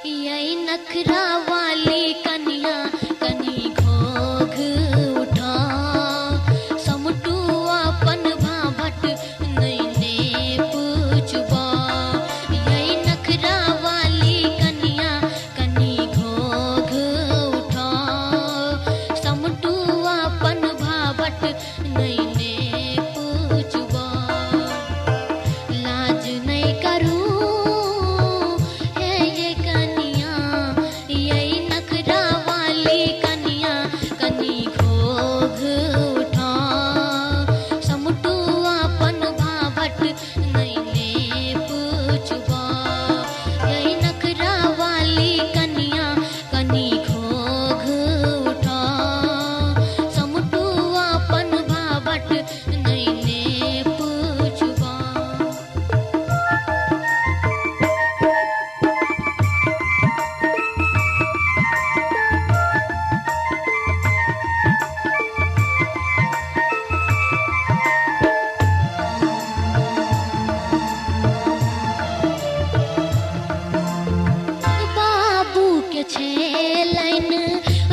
यही नखरा वाली कनिया कनी घोघ उठा, समटू अपन भाभट नैने पूछबा। यही नखरा वाली कनिया कनी घोघ उठा, समटू अपन भाभट नैने पूछबा। लाज नहीं करू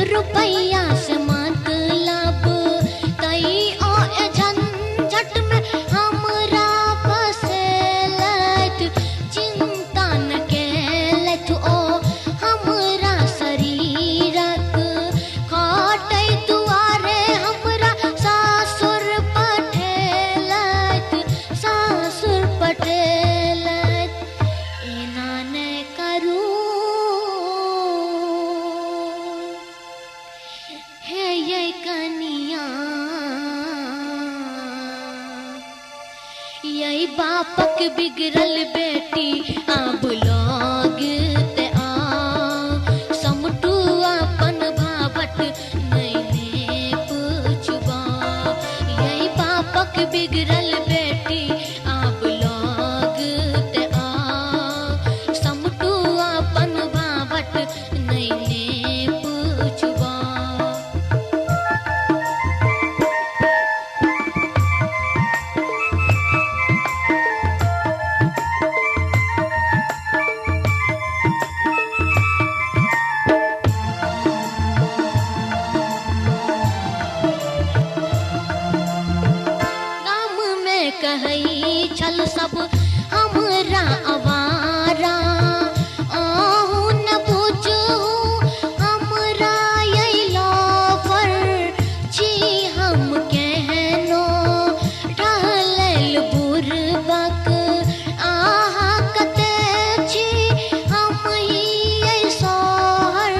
रुपैया से मतलब तई ओ झंझट में हमरा फसेलत, चिंता न केलत ओ हमरा शरीरक खटै दुआरे हमरा सासुर पठेलत, सासुर पठेलत। एना न करू हे ये कनिया, यही बापक बिगड़ल बेटी आब लग ते आ, समटू अपन भाभट नैने पूछबा। यही बापक बिगड़ल बेटी आब लग ते आ, समटू अपन भाभट नैने पूछबा। कहई छल सब हमरा आवारा, आहू न बुझू हमरा अइलो पर छी हम केहनो ढहलल बुरबक। आहा कते छी हम ही सोहर,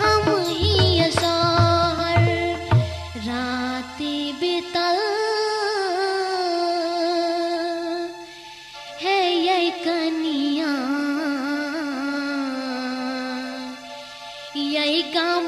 हम ही सोहर। राति बीतल कनिया, यही गाम